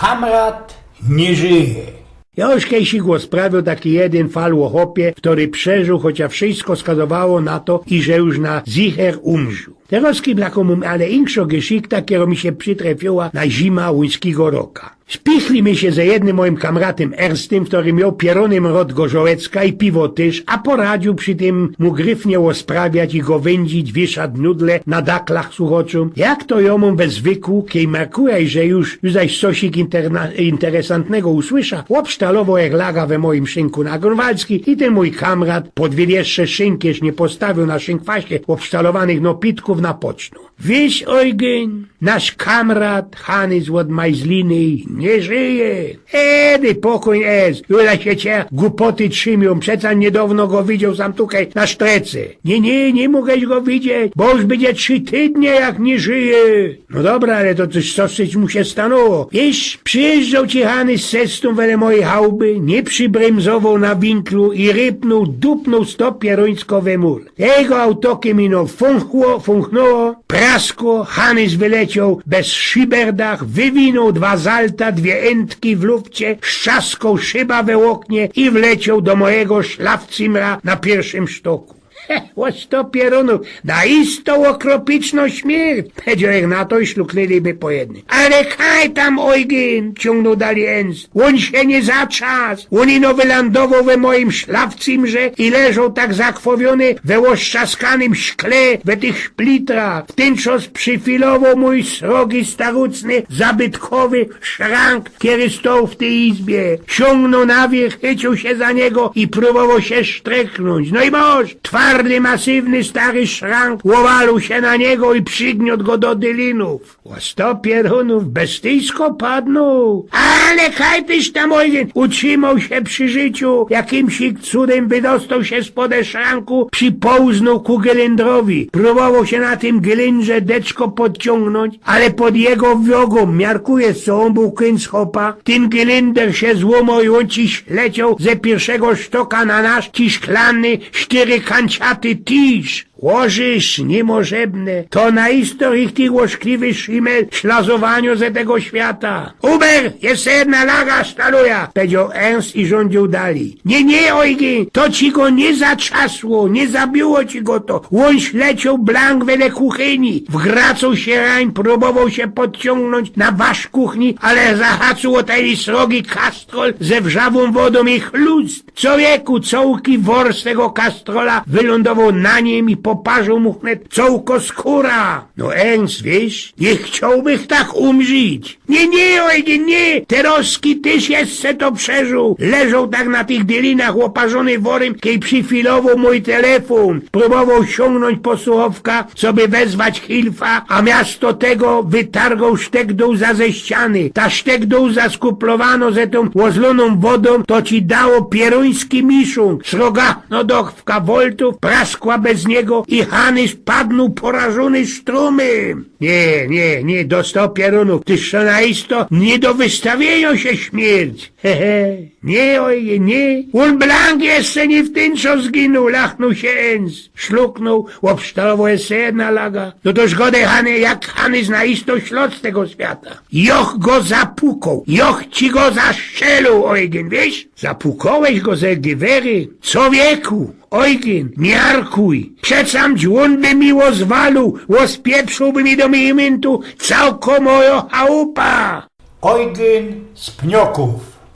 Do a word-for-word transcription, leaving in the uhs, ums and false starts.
Kamrat niy żyje. Jŏ już kejsik ôsprawiōł taki jedyn fal ô chopie, kery przeżył, chocia wszysko skazowało na to, iże już na zicher umrził. Terŏzki dlŏ kōmu ale inkszŏ geszichta, kerŏ mi sie przitrefiła na zima łuńskigo roka. Spichli my sie ze jednym mojim kamratym Erstym, kery mioł pierōny mrot gorzołecka i piwo tyż, a poradziōł przi tym mu gryfnie ôsprawiać i go wyndzić, wiyszać nudle na daklach suchoczōm. Jak to jŏ mōm we zwyku, kej markujã, że już, już zaś cosik interna-, interesantnego usłysza, ôbsztalowã jech laga we mojim szynku na Grunwaldzki i tyn mōj kamrat pod wieljeszcze szynkierz niy postawiōł na szynkwasie ôbsztalowanych nopitków na pocznōł. Wiysz, Ojgyn, nasz kamrat Hanys ôd Majzliny niy żyje. E, dyj pokōj, Ernst, ule sie cie gupoty trzimiōm, przeca niydŏwno go widzioł sam tukej na sztrece. Niy, niy, niy mōgłeś go widzieć, bo już bydzie trzi tydnie, jak niy żyje. No dobra, ale to tyż cos, cos mu sie stanōło. Wiysz, przijyżdżoł ci Hanys z cestōm wele mojej chałuby, niy przibrymzowoł na winklu i rypnōł, dupnōł sto pierōńsko we mur. Jego autokym ino fōnchło, fōnchnōło, praskło, Hanys wylecioł bez szyberdach, wywinōł dwa zalta, dwie entki w lufcie, strzaskoł szyba we ôknie i wlecioł do mojego szlafcymra na piyrszym sztoku. He, ôsto pierōnōw, na isto ôkropicznŏ śmierć, pedzioł jych na to i szluknyli my po jednym. Ale kaj tam, Ojgyn, ciōngnōł dalij Ernst. Ôn sie niy zatrzas. Ôn ino wylandowoł we mojim szlafcymrze i leżoł tak zakrwowiōny we ôstrzaskanym szkle, we tych szplitrach. W tyn czas przifilowoł mōj srogi, starucny, zabytkowy szrank, kery stoł w tyj izbie. Siōngnōł na wiyrch, chyciōł sie za niego i prōbowoł sie sztrychnōńć. No i mosz! Twardy, masywny, stary szrank ôwaliōł sie na niego i przigniōtł go do dylinōw. Ôsto pierōnōw, bestyjsko padnōł. Ale kaj tyż tam, Ojgyn, utrzimoł sie przi życiu, jakimsik cudym wydostoł sie spod szranku, przipołznōł ku gylindrowi. Prōbowoł sie na tym gylindrze deczko podciōngnōńć, ale pod jego wŏgōm, miarkujesz, co ôn bōł kōńc chopa, tyn gylinder sie złōmoł i ôn ciś lecioł ze piyrszego sztoka na nasz ciś szklany, sztyrykanciaty tisz. Łożysz, niymożebne. To na isto richtig łożkliwy szimel ślazowanio ze tego świata. Uber, jeszcze jedna laga, sztaluja, pedzioł Ernst i rzōndzioł dalij. Niy, niy, Ojgyn, to ci go niy zatrzasło, niy zabiło ci go to. Ôn ślecioł blank wele kuchyni. Wgracoł sie rań, prōbowoł sie podciōngnōńć na warz kuchni, ale zahacoł ôn tyn srogi kastrol ze wrzawōm wodōm i chlust. Czowieku, cołki wor z tego kastrola wylōndowoł na nim i poparziōł mu wnet cołko skōra. No, Ernst, wiysz, niy chciołbych tak umrzić. Niy, niy, Ojgyn, niy, Terŏzki tyż jeszcze to przeżył. Leżoł tak na tych dylinach ôparzōny worym, kej przifilowoł mōj telefōn. Prōbowoł siōngnōńć po suchowka, coby wezwać hilfa, a miasto tego wytargoł sztekdōłza ze ściany. Ta sztekdōłza skuplowanŏ ze tōm ôzlōnōm wodōm, to ci dało pierōński miszōnk. Srogachno dochwka woltōw, praskła bez niego i Hanys padnōł porażōny sztrōmym. Niy, niy, niy, do sto pierōnōw, tyż to na isto niy do wystawiyniŏ sie śmierć. He, he. Niy, Ojgyn, niy. Ôn blank jeszcze niy w tyn czas zginōł, lachnōł sie Ernst. Szluknōł, ôbsztalowoł jeszcze jedna laga. No to zgŏdej, Hanys, jak Hanys na isto ślŏd z tego świata. Jŏch go zapukoł, jŏch ci go zastrzelił, Ojgyn, wiysz? Zapukołeś go ze gewery? Czowieku, Ojgyn, miarkuj. Przecamdź ôn by mi ôzwalił, ôspieprziłby mi do mojego myntu cołko mojŏ chałupa. Ojgyn z Pniokōw.